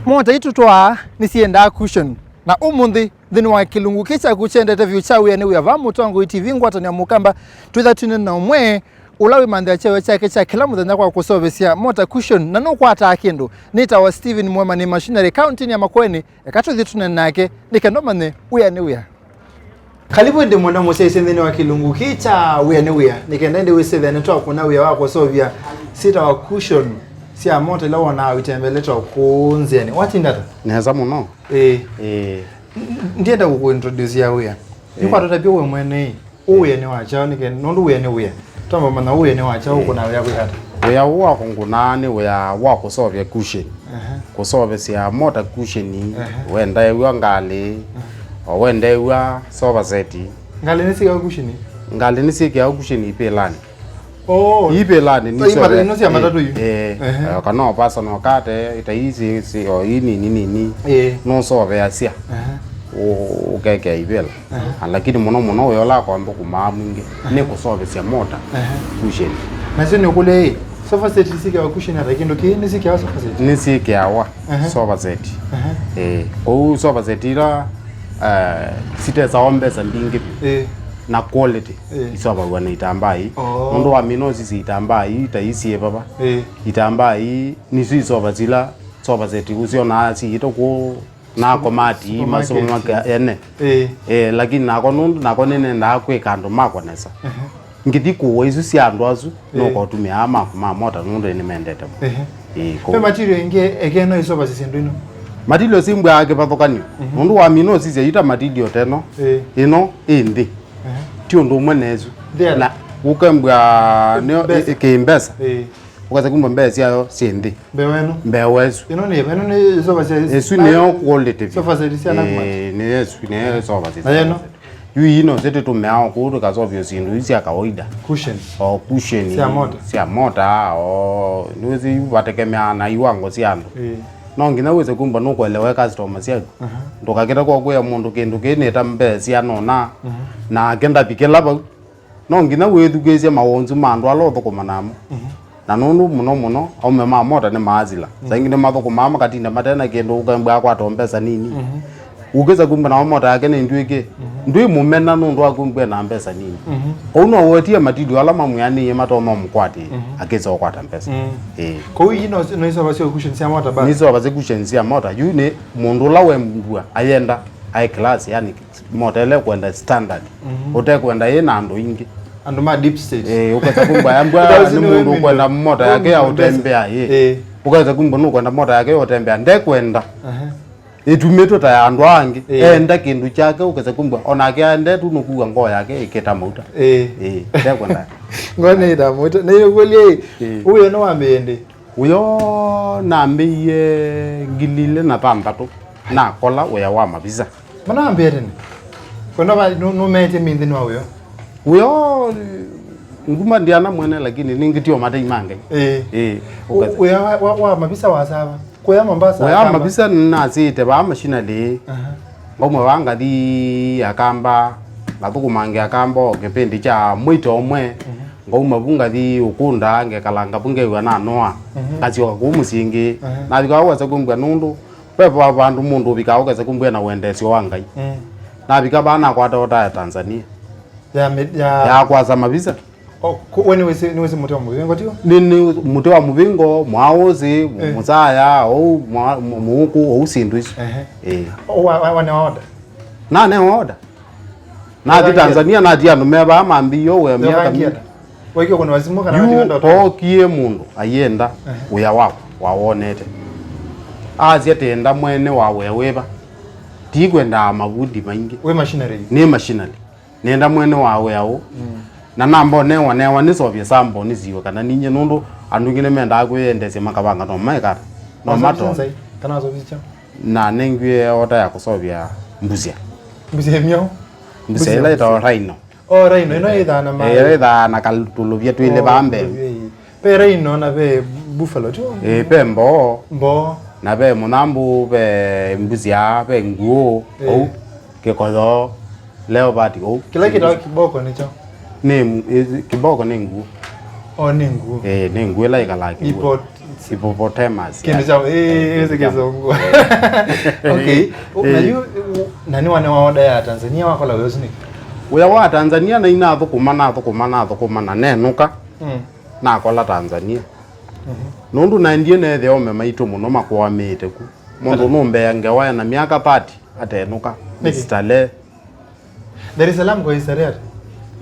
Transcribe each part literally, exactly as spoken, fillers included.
Mota itũ twaa nĩsiendaa cushion, na ũmũnthĩ nthĩnĩ wa kĩlungu kĩĩ kyaku kyendete vyũ kya Wĩa nĩ Wĩa vaa Mũtongoi T V ngwatanĩo ya Mũkamba, twĩtha twĩne na ũmwe ũla wĩmanthĩa kyeo kyake kya kĩla mũthenya kwa kũseũvĩsya mota cushion, na nũkwataa kĩndũ. Nĩtawa Stephen Mwema, nĩ Machinery kaũntĩnĩ ya Makueni. Eka tũthi tũnene nake nĩ kenda ũmanye Wĩa nĩ Wĩa. Kalivu ĩndĩ mũno mũsyaĩĩsye nthĩnĩ wa kĩlungu kĩĩ kya Wĩa nĩ Wĩa, nĩ kenda ĩndĩ wĩsĩthĩe nĩtwakũna wĩa wa kũseũvya syĩtawa cushion sya mota ila wonaa ũitembelete o kũũ nzĩanĩ. Watinda ata? Nesa mũno. Ĩĩ. Ĩĩ. N-, n-, ndienda kũkũintroduce ya wĩa. Ĩĩ. Nĩkwatũtavya we mwene ĩ, ũũ wĩa nĩ wa kyaũ, nĩkĩ, nũndũ wĩa nĩ wĩa. Twamba manya ũũ wĩa nĩ wa kyaũ, ĩĩ, ũkũnaa wĩa kwĩka ata? Wĩa ũũ wa kũngũnaa nĩ wĩa wa kũseũvya cushion. Ehe. Kũseũvĩsya mota cushion, ehe, wendeew'a ngalĩ, o wendeew'a sofa set. Ngalĩ nĩsyĩkĩawa cushion? Ngalĩ nĩsyĩkĩawa cushion ipĩlanĩ. Oh. Ipĩlanĩ so, nĩ ii mata-, ino sya matatũ yu? Eh, ehe, eh, kana o personal car, ta ii si, si, o ii nini nini. Eh. Nũseũvĩasya. Ehe. Ũ-, ũkekea ivĩla. Ehe. Ah, lakini mũno mũno wĩa ũla kwa nthũkũmaa mwingĩ, ehe, nĩ kũseũvĩsya mota, ehe, cushion. Nasyo nĩũkũlya ĩ, sofa set syĩkĩawa cushion ata? Kĩndũ kĩĩ nĩsyĩkĩawa sofa set? Nĩsyĩkĩawa, ehe, sofa set. Ehe. Eh, kwoou sofa set ila, eh, sitesawa mbesa mbingĩ vyũ. Eh. Na quality. Ĩĩ. Iseũvaw'a na itambaa ii. Oh. Nũndũ wamina ũsisya itambaa ii ta ii syĩ vava. Ĩĩ. Itambaa ii nĩsyo iseũvasya ila sofa set ũsyonaa siĩtwe kũũ na komati ii, supermarket, masupermarket ene. Ĩĩ. Eh, lakini nako nũndũ nako nĩnendaa kwĩka andũ makwa nesa. Ehe. Ngĩthi kũũa isu sya andũ asu, ĩĩ, nũkotũmĩaa maku ma mota nũndũ nĩmendete mũno. Ehe. Ĩĩ, ve kũu. Material ĩngĩ eke no iseũvasya syĩndũ ino? Material simbwaa kĩvathũkany'o. Mhm. Nũndũ wamina ũsisya ita material teno, ĩĩ, ĩno ĩ nthĩ. Ehe. Ti ũndũ ũmwe na ĩsu. Nthĩ ata? Na ũkembwa nĩyo mbesa. Ĩ-, ĩ-, kĩ mbesa. Ĩĩ. Ũkasa kumba mbesa syayo syĩ nthĩ. Mbeũ ĩno? Mbeũ ĩsu. Ĩno nĩ, ĩno nĩ sofa set. Ĩsu nĩyo quality vyũ. Sofa set sya Nakumatt. Ĩĩ, nĩ ĩsu, nĩyo sofa set. Na yeno? Yu ii no syo tũtũmĩaa o kũu tũkaseũvya syĩndũ ii sya kawaida. Cushion. O cushion. Sya mota. Sya mota, o, nĩwĩsĩ yu vatekemeaa na iwango sya andũ. Ĩĩ. No nginya wĩse kumba nũkũelewa customer syaku. Aha. Ndũkakĩte kwa kwĩa mũndũ kĩndũ kĩĩ nĩ ta mbesa syana ũna. Mhm. Nake ndavikĩla vau. No nginya wĩthukĩĩsye mawonzu ma andũ ala ũthũkũma namo. Mhm. Na nũndũ mũno mũno, aume ma mota nĩ maasila. Mhm. Saa ingĩ nĩmathũkũmaa makatinda mate na kĩndũ, ũkembwa akwata o mbesa nini. Mhm. Ũkĩsa kumba nao mota yake nĩ ndwĩke. Mhm. Ndwĩ mũmena nũndũ wa kumba na mbesa nini. Mhm. Kwoou no wetie material ala mamwĩanĩie matonya ũmũkwatĩe, mhm, akĩsa ũkwata mbesa. Mhm. Ĩĩ. Kwoou ii no, no iseũvasya cushion sya mota basi? Nĩ iseũvasya cushion sya mota. Yu nĩ mũndũ ũla wembua ayenda, aĩ class, yani mota ĩla ĩkwenda standard. Mhm. Ũtekwenda ĩ na andũ ingĩ. Andũ ma deep state. Eh, ũkesa kumba yambwa nĩ mũndũ ũkwenda mota yake ya ũtembea, ĩ. Eh. Ũkesa kumba nũkwenda mota yake ya ũtembea. Ndekwenda. Aha. Ĩtumĩtwe ta ya andũ aa angĩ. Eh. Enda kĩndũ kyake, ũkesa kumba. Onake aende tu nũkua ngoo yake ĩkĩta mauta. Eh. Eh, ndekwenda. Ngoo nĩ ĩta mauta. Nĩ ũkũlya ĩ, eh, ũũ nĩ wambĩĩe ĩndĩ? Ũyo nambĩĩie ngili ilĩ na thanthatũ, nakola wĩa wa mavisa. Manambĩĩe tene? Kwenda va-, nũ-, nũmeetye mĩĩ nthĩnĩ wa ũyo? Ũyo, nguma ndiana mwene, lakini nĩngĩtio matei ma Ngai. Ĩĩ. Ĩĩ, ũ-, ũkatha. Wĩa wa, wa, wa mavisa wasava? Kũya Mombasa, wĩa wa Akamba? Mavisa nĩnasĩĩte vaa machinery. Aha. Ngauma vaa ngathi Akamba, ngathũkũma nge Akamba o kĩpindi kya mwei ta ũmwe. Mhm. Ngauma vu ngathi Ukunda, ngekalanga vu ngew'a nanoa. Mhm. Ngasyoka kũu mũsyĩ ĩngĩ. Mhm. Navika vau wesa kũmbw'a nũndũ ve va-, vandũ mũndũ ũvikaa ũkesa kũmbw'a na wendeesyo wa Ngai. Mhm. Navika vaa nakwata ota ya Tanzania. Ya mi-, ya ya kwasa mavisa. O, ku-, we nĩwĩsĩ, nĩwĩsĩ mũtĩ wa mũvingo, tio? Nĩ, nĩ mũtĩ wa mũvingo, mwaũsĩ, eh, mũsaya, ou, mwa-, mũ-, mũũkũ, ou syĩndũ isu. Ehe. Eh. O, wa, wa, wa, nĩ wa order? Nanewa order. Nathi Tanzania, nathi andũ me vaa mambĩie ũwĩa myaka mingĩ. Waikie kũnewa simũ kana yu wenda ũtũme? Ookie mũndũ ayenda, ehe, wĩa wakwa wawonete. Asya tenda mwene wa wĩa wĩva. Ti kwendaa mavundi maingĩ. Wĩ machinery? Nĩ machinery. Nenda mwene wa wĩa ũũ. Mm. Na namba ũnewa newa nĩsovye sample nĩsiwe kana ninyie nũndũ andũ aingĩ nĩmendaa kwĩyendeesya makavanga no maekata. No mato. Wasovya nzai, kana wasovya kyaũ? Na nengiwe ota ya kũsovya mbusya. Mbusya ĩmyaũ? Mbusya ĩla ĩtawa rhino. Oh, rhino, ĩno ĩthaa na maĩ. Eh, ĩthaa na katũlũvya twĩlĩ vaa mbee. Ve rhino na ve buffalo, tio? Eh, ve mboo. Mboo. Na ve mũnyambũ, ve mbusya, ve nguũ, eh, ou, kĩkoyo, leopard, ou. Kĩla kĩtawa kiboko nĩkyo? Nĩ, eh, kiboko nĩ nguũ. Oh, nĩ nguũ. Eh, nĩ nguũ ĩla ĩkalaa kĩw'ũ. Hippo-, Hippopotamus. Kĩndũ kya ĩĩ ĩsĩ kĩsũngũ. Okay. Na yu na nĩ wane wa order ya Tanzania wakola wĩa ũsu nĩkĩ? Wĩa wa Tanzania na inathũkũma nathũkũma nathũkũma na nenũka nakola Tanzania. Nũndũ naendie neethĩa ome maitũ mũno makwamĩte ku. Mũndũ nũmbea ngewa ena myaka thirty atenũka. Nĩkĩ? Starehe. Dar es Salaam kwa Instarehe.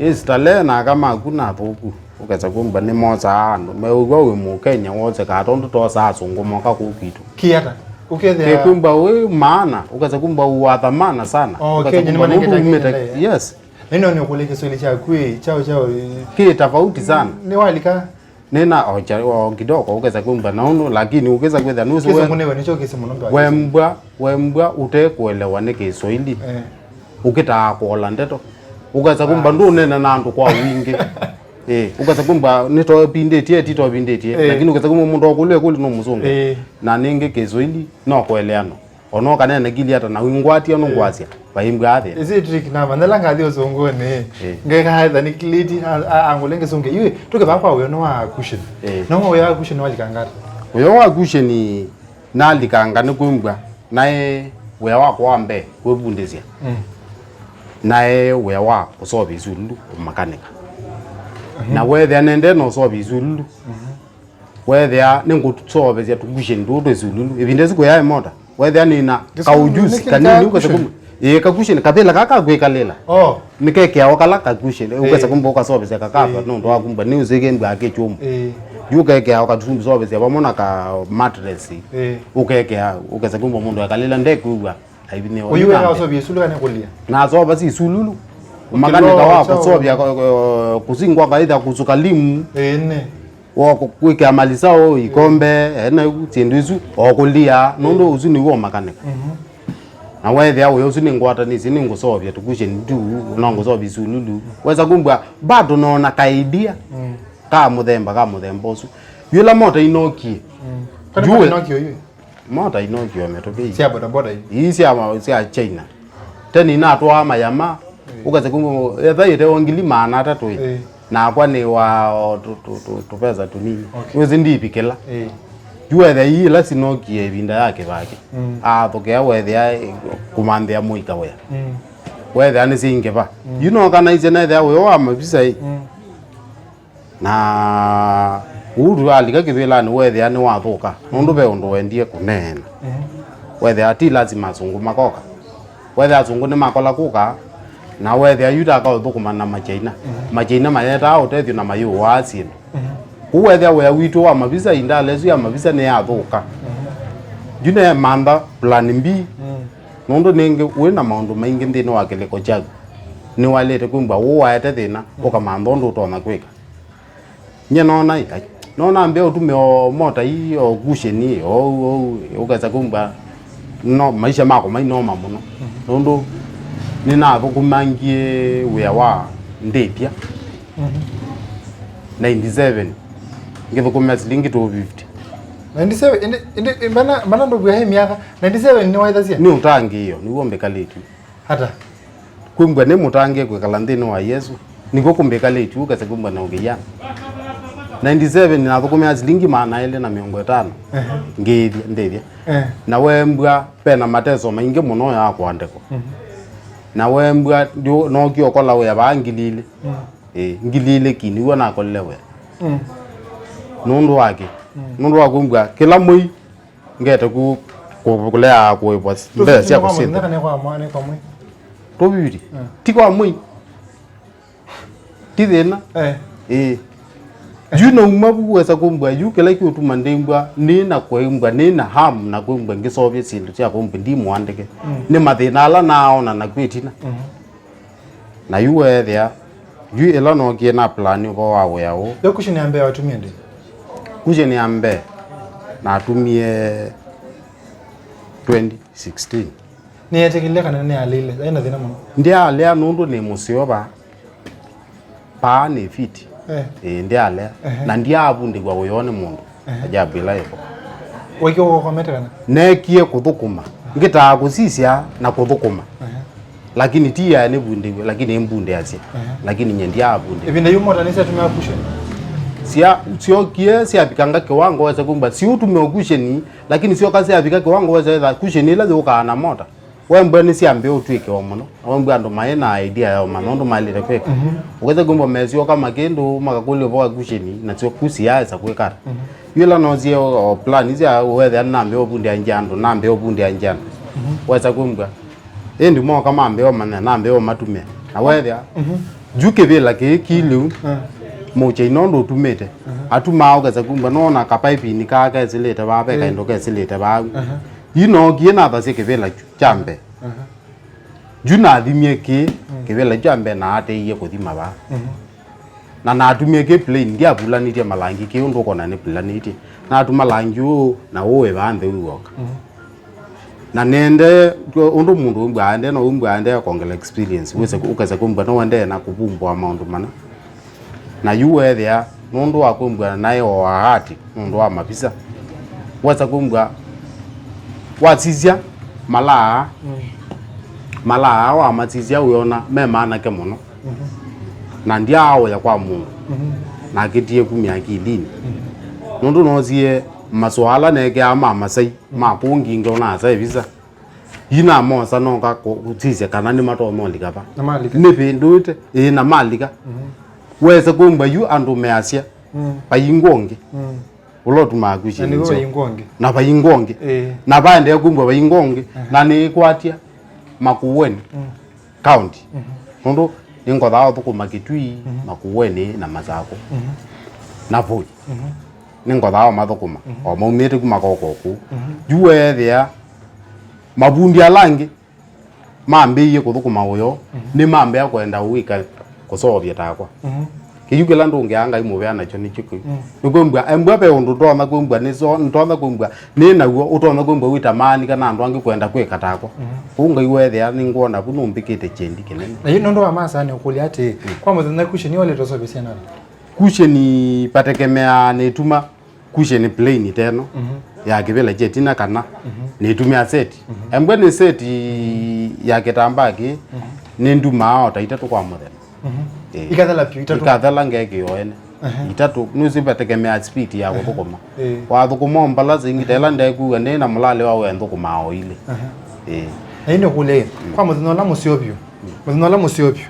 Ĩ Starehe na aka maku na athũku. Ũkesa kumba nĩ mosaa andũ. Meũw'a wĩ Mũkenya wosekaa tondũ twosaa asũngũ moka kũu kwitũ. Kĩata? Ũkethĩa. Kĩkumba wĩ maana, ũkesa kumba wa thamana sana. Oh, Kenya nĩ manengete Kenya. Yes. Nino ni ukule Kiswahili cha kwi chao chao. Ki tofauti sana. Ni walika. Nĩna ocha o kidogo ũkesa kwĩmba na ũndũ lakini ũkesa kwĩtha nũsĩ Kĩsũngũ nĩwe nĩkyo kĩsĩ mũno mbwa. Wembwa wembwa ũtekũelewa nĩ Kĩswaili. Eh. Ũkĩtaa kũola ndeto. Ũkesa kwĩmba ndũnena na andũ kwa wingĩ. Eh, ũkesa kwĩmba nĩtopindĩtie titopindĩtie. Eh. Lakini ũkesa kwĩmba mũndũ okũlĩa kũli no mũsũngũ. Eh. Na ningĩ Kĩswaili no kũeleano. Ona ũkanene kili ata na wingwatia nũngwasya vaimbwa athĩ. Ĩsĩ trick na manyala ngathi ũsũngũnĩ. Eh. Ngeka etha nĩ kiliti angũle ngĩsũngĩ. Iwe tũke vaa kwa wĩono wa cushion. Eh. No wĩa wa cushion walikanga ata? Wĩa wa cushion nalikanga nĩ kwĩmbwa naĩ wĩa wakwa wa mbee kwĩvundĩsya. Mm. Naĩ wĩa wa kũsovya isululu kũmakanĩka. Mhm. Na wethĩa nende na ũsovya isululu. Mhm. Wethĩa nĩngũsovesya tũkusheni tũũ twĩ sululu. Ĩvinda ĩsu kũyaĩ mota. Wethĩa nĩna kaujusi kanini ũkesa kuma. Ĩĩ kakusheni kavĩla kaa kakwĩkalĩla. Oh. Nĩkekeawa kala kakusheni. Ũkesa kumba ũkasovesya kakava nũndũ wa kumba nĩ ũsĩkĩmbwa akĩ kyũmũ. Ĩĩ. Yu kekeawa katusumbi sovesya vamwe na ka mattress. Ĩĩ. Ũkekea ũkesa kumba mũndũ ekalĩla ndekwĩw'a. Ũyu wĩka ũsovya isululu kana kũlia? Nasova si isululu. Makanika wa kũsovya kũsingwa kaitha kusuka limu. Ĩĩ. Wo kwĩkĩa malisao ikombe ena syĩndũ isu okũlia nũndũ ũsu nĩw'o makanika. Mhm. Na wethĩa ũya ũsu nĩngwatanĩsye nĩngũsovya tũkusheni tu no ngũsovya isululu wesa kumbwa bado nona kaidia. Mm. Ka mũthemba ka mũthemba ũsu yũla mota inokie. Mm. Kana jue inokie ũyu. Mota inokiwa mĩtũkĩ ii. Sya bodaboda ii. Ii sya ma- sya China. Tene inatwaa mayama. Ĩĩ. Ũkasya kumbe etha ĩtewa ngili maana atatũ ĩ. Ĩĩ. Nakwa nĩ wa o tũ- tũ- tũ- tũpesa tũnini. Okay. Wĩsĩ ndivikĩla. Ĩĩ. Yu wethĩa ii ila sinokie ĩvinda ya Kĩvakĩ. Mm. Athũkĩa wethĩa ĩ, kũmanthĩa mũika wĩa. Mm. Wethĩa nĩ syingĩva. Mm. Yu nokanaisye nethĩa wĩo wa mavisa ĩ. Mm. Na ũu twalika kĩvĩlanĩ weethĩa nĩwathũka nũndũ ve ũndũ wendie kũneena. Weethĩa ti lasima asũngũ makoka. Weethĩa asũngũ nĩmakola kũka na weethĩa yu taka ũthũkũma na Machaina. Machaina mayetaa ũtethyo na mayũaa syĩndũ. Kũu weethĩa wĩa witũ wa mavisa indala ĩsu ya mavisa nĩyathũka. Yu neemantha plan B nũndũ nĩngĩ wĩ na maũndũ maingĩ nthĩnĩ wa kĩlĩko kyaku. Nĩwaĩlĩte kwĩmbwa ũũ waete thĩna ũkamantha ũndũ ũtonya kwĩka. Nyie noona ĩ, ai, noona mbee ũtume o mota ii o kusheni o ũu o ũu ũkesa kumba no maisha mako mainoma mũno nũndũ nĩnathũkũmangie wĩa wa ndĩthya ninety seven ngĩthũkũmĩa silingi two fifty. Ninety seven ĩndĩ ĩndĩ mbana mbana ndũvua hĩ myaka ninety seven nĩwaĩthasya? Nĩ ũtangĩĩo nĩw'o mbĩkalĩtw'e. Ata? Kwĩmbwa nĩ mũtangĩĩe kwĩkala nthĩnĩ wa Yesũ, nĩkw'o kũmbĩkalĩtw'e ũkesa kwĩmbwa na ũkĩyana. Ninety seven nathũkũmĩa silingi maana elĩ na mĩongo ĩtano. Ehe. Ngĩĩthya, ndĩthya. Eh. Na weembwa ve na mateso maingĩ mũno ya kũandĩkwa. Mhm. Na weembwa ndĩ- nookie ũkola wĩa vaa ngili ilĩ. Mm. Ĩĩ, ngili ilĩ ki nĩw'o nakolile wĩa. Mm. Nũndũ wa kĩ? Mm. Nũndũ wa kwĩmbwa kĩla mwei ngete ku- ku- kũlea kũĩvwa mbesa sya kũsĩnthĩa. Tũviviri. Ti kwa mwei. Ti thĩna. Eh. Ĩĩ. Yu nauma vu wesa kũmbwa yu kĩla kĩũtuma ndĩmbwa nĩ na kwĩmbwa nĩ na ham na kwĩmbwa ngĩsovya syĩndũ sya kwĩmbwa ndi mũandĩke. Mm. Nĩ mathĩna ala naaona nakw'o ĩtina. Mm. Na yu weethĩa, yu ĩla nookie na plan ũvoo wa wĩa ũũ. Yo cushion ya mbee watumie ndĩ? Cushion ya mbee natumie twenty sixteen. Nĩyetĩkĩlile kana nĩyalĩile? Yaĩ na thĩna mũno. Ndyalea nũndũ nĩ mũseo va. Paa nĩ fiti. Eh. Ĩĩ, ndyalea. Ehe. Na ndyaavundĩw'a ũyoo nĩ mũndũ. Ehe. Ajabu ĩla yĩvo. Waikie ũkomete kana? Neekie kũthũkũma. Ngĩtaa kũsisya na kũthũkũma. Ehe. Lakini ti ya nĩvundĩw'e, lakini ĩmbundĩasya. Ehe. Lakini nye ndyaavundĩw'a. Ĩvinda yu mota nĩsyatũmĩa cushion? Sya, syokie syavikanga kĩwango wesa kwĩmbwa siũtume o cushion, lakini syoka syavika kĩwango wesa etha cushion ila yũkaa na mota. Wembwa nĩ syambĩĩa ũtw'ĩkĩwa mũno, na wembwa andũ maĩ na idea ya ũmanya ũndũ maĩlĩte kwĩka. Mhm. Ũkesa kwĩmbwa mesyoka makĩndũ makakũlya ũvoo wa cushion, nasyo kusi yaesa kwĩka ata. Mhm. Yu ĩla noosie o, o plan sya wethĩa nambĩĩa ũvundĩa ngyandũ, nambĩĩa ũvundĩa ngyandũ. Mhm. Wesa kwĩmbwa, ĩndĩ moka mambĩĩa ũmanya, nambĩĩa ũmatũmĩa. Na wethĩa, mhm, yu kĩvĩla kĩĩ kĩ lĩu, mm, mũkyai nondũ ũtumĩte. Mhm. Atumaa ũkesa kwĩmbwa, nona kapaipini kaa kesĩlĩte vaa, ve, ĩĩ, kaindo kesĩlĩte vaa. Mhm. Yu nookie nathasya kĩvĩla kyu kya mbee. Mhm. Yu nathimie kĩĩ, mm, kĩvĩla kyu kya mbee naatĩĩie kũthima vaa. Mhm. Na natumie kĩ plain, ndyavulanĩtye malangi kĩ ũndũ ũkona nĩ vulanĩtye. Natuma langi ũũ na ũũ ĩvaa nthĩ wĩwoka. Mhm. Na nende, ũndũ mũndũ ũmbwa aende, no ũmbwa aende akongela experience. Wĩse, ũkesa kwĩmbwa no wendee na kũvumbũa maũndũ mana. Na yu weethĩa, nũndũ wa kwĩmbwa naĩ o ahati, nũndũ wa mavisa. Wesa kwĩmbwa, wasisya malaa, mm, malaa wamasisya wĩona me maanake mũno. Mhm. Na ndyaaũya kwa mũndũ. Mhm. Nakĩtie kumya akilinĩ. Mhm. Nũndũ noosie masũa ala nekeaa ma Masai, mhm, ma kũu nginge ona asa visa. Yu namosa noka kũ-, kũsisya kana nĩmatonya ũlika va. Na malika. Nĩvĩndũĩte, ĩĩ, na malika. Mhm. Wesa kwĩmbwa yu andũ measya, mm, vaingwa ũngĩ. Mm. Ũla ũtumaa cushion. Na nĩvo nzeo. Vaingwa ũngĩ. Na vaingwa ũngĩ. Ĩĩ. Na vaendee kwĩmbwa vaingwa ũngĩ. Aha. Na nĩĩkwatya Makueni. Mm. County. Mhm. Nũndũ nĩngothaa ũthũkũma Kitui, mhm, Makueni na Masakũ. Mhm. Na Voi. Mhm. Nĩngothaa ũmathũkũma. Mhm. O maumĩte kuma koko kũu. Mhm. Yu weethĩa mavundi ala angĩ mambĩĩie kũthũkũma ũyo, mhm, nĩmambĩa kwenda ũika kũseũvya takwa. Mhm. Kĩyu kĩla ndũngĩaa Ngai mũvea nakyo nĩkyo kĩu. Mm. Nĩkwĩmbwa, embwa ve ũndũ ndonya kwĩmbwa nĩso-, ndonya kwĩmbwa nĩ naw'o, ũtonya kwĩmbwa wĩtamaanika na andũ angĩ kwenda kwĩka takwa. Mhm. Kũu Ngai weethĩa nĩngwona vu nũmbĩkĩte kyendi kĩnene. Na yu nũndũ wa masaa nĩũkũlya atĩĩ, mm, kwa mũthenya cushion nĩyo ũlĩtosovya syana? Cushion vatekemeaa nĩtuma cushion plain teno, mhm, ya kĩvĩla kya ĩtina kana, mhm, nĩtumĩa set. Mhm. Embwa nĩ set ya kĩtambaa kĩĩ, mhm, nĩndumaa o ta itatũ kwa mũthenya. Mhm. Ĩĩ. Ikathela vyũ itatũ? Ikathela ngekĩo ene. Aha. Itatũ, nũsĩ vategemea speed ya, aha, kũthũkũma. Ĩĩ. Wathũkũma o mbala zingĩ, ta ĩla ndekuwa ndĩ na mũlale wa wĩa nthũkũmaa o ilĩ. Aha. Ĩĩ. Na ĩndĩ ũkũlye, mm, kwa mũthenya ũla mũseo vyũ, mm, mũthenya ũla mũseo vyũ,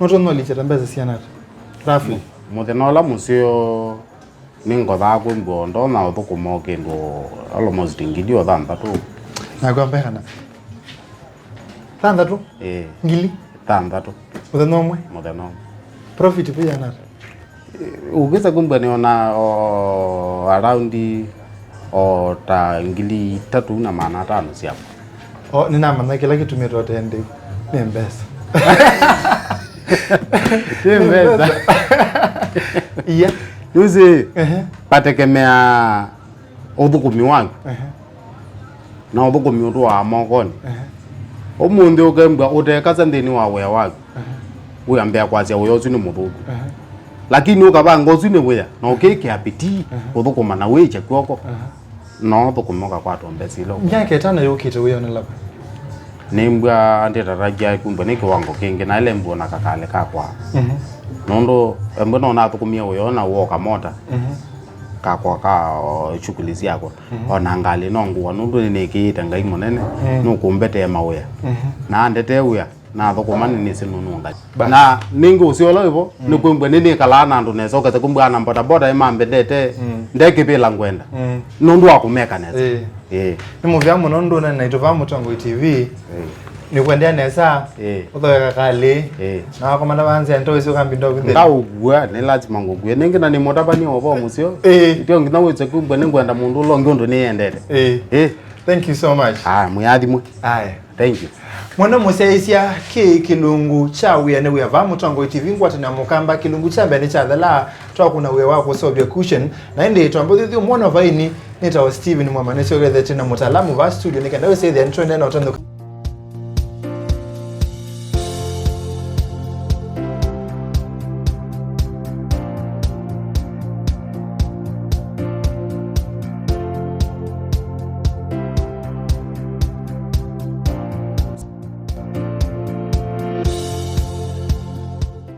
nũtonya ũlikya ta mbesa siana ata? Roughly. Mũthenya ũla mũseo nĩngothaa kwĩmbwa ndonya ũthũkũma o kĩndũ almost ngili o thanthatũ. Nakw'a mbee kana? Thanthatũ? Ĩĩ. Ngili? Thanthatũ. Mũthenya ũmwe? Mũthenya ũmwe. Profit vĩana ata? Ũkĩsa kwĩmbwa nĩona o around o ta ngili itatũ na maana atano syakwa. O, nĩnamanya kĩla kĩtumĩte ũtee nthĩ. Nĩ mbesa. Nĩ mbesa. Iya. Nĩwĩsĩ, ehe, vategemea ũthũkũmi waku. Ehe. Na ũthũkũmi ũtũaa mokonĩ. Ehe. Ũmũnthĩ ũkembwa ũtekasa nthĩnĩ wa wĩa waku. Ehe. Wĩambĩa kwasya wĩa ũsu nĩ mũthũku. Ehe. Lakini ũkavanga ũsu nĩ wĩa, na ũkĩkĩa bidii, ehe, kũthũkũma na wĩkya kw'oko. Ehe. No ũthũkũme ũkakwatwa mbesa ila ũkwenda. Myaka ĩtano yũkĩte wĩonela va? Nĩmbwa ndĩtatakya kumbwa nĩ kĩwango kĩngĩ, na ĩla ĩmbwa na kakalĩ kakwa. Mhm. Nũndũ embwa no nathũkũmie wĩa na woka mota. Mhm. Kakwa ka, o, shughuli syakwa. Mhm. Ona ngalĩ no ngũa nũndũ nĩnĩkĩĩte Ngai mũnene, mm, nũkũmbetee mawĩa. Mhm. Na andetee wĩa, nathũkũma nĩnĩsĩ nũnũngai. Bas. Na nĩngĩ ũseo ũla wĩvo, mm, nĩkwĩmbwa nĩnĩkalaa na andũ nesa, ũkesa kwĩmbwa ana bodaboda ĩmambendete, mm, ndekĩvĩla ngwenda. Mm. Nũndũ wa kũmeka nesa. Ĩĩ. Ĩĩ. Nĩ mũvea mũno nũndũ ũnene naitũ vaa Mũtongoi T V. Ĩĩ. Nĩkwendea nesa. Ĩĩ. Ũthoeka kalĩ. Ĩĩ. Na wakomana vanzĩa ndoĩ sio kambi ndoku thĩ. Ngaũkua, nĩ lazima ngũkue. Nĩngĩ na nĩ mũtavania wa ũvoo mũseo. Ĩĩ. Itio nginya wĩse kumbwa nĩngwenda mũndũ ũla ũngĩ ũndũ nĩyendete. Ĩĩ. Ĩĩ. Thank you so much. Ah, mwĩathimwe. Aya. Thank you. Mwana mũsyaĩĩsya kĩ kĩlungu kya wĩa nĩ wĩa vaa Mũtongoi T V ngwatanĩo ya Mũkamba. Kĩlungu kya mbee nĩkyathelaa, twakũna wĩa wa kũseũvya cushion. Na ĩndĩ twamba ũthyũthyũ mwana vaini nĩtawa Steven Mwema, nĩsyogethetye na mũtaalamu vaa studio nĩ kenda wĩsĩthĩa nĩtũendee na ũtanũka.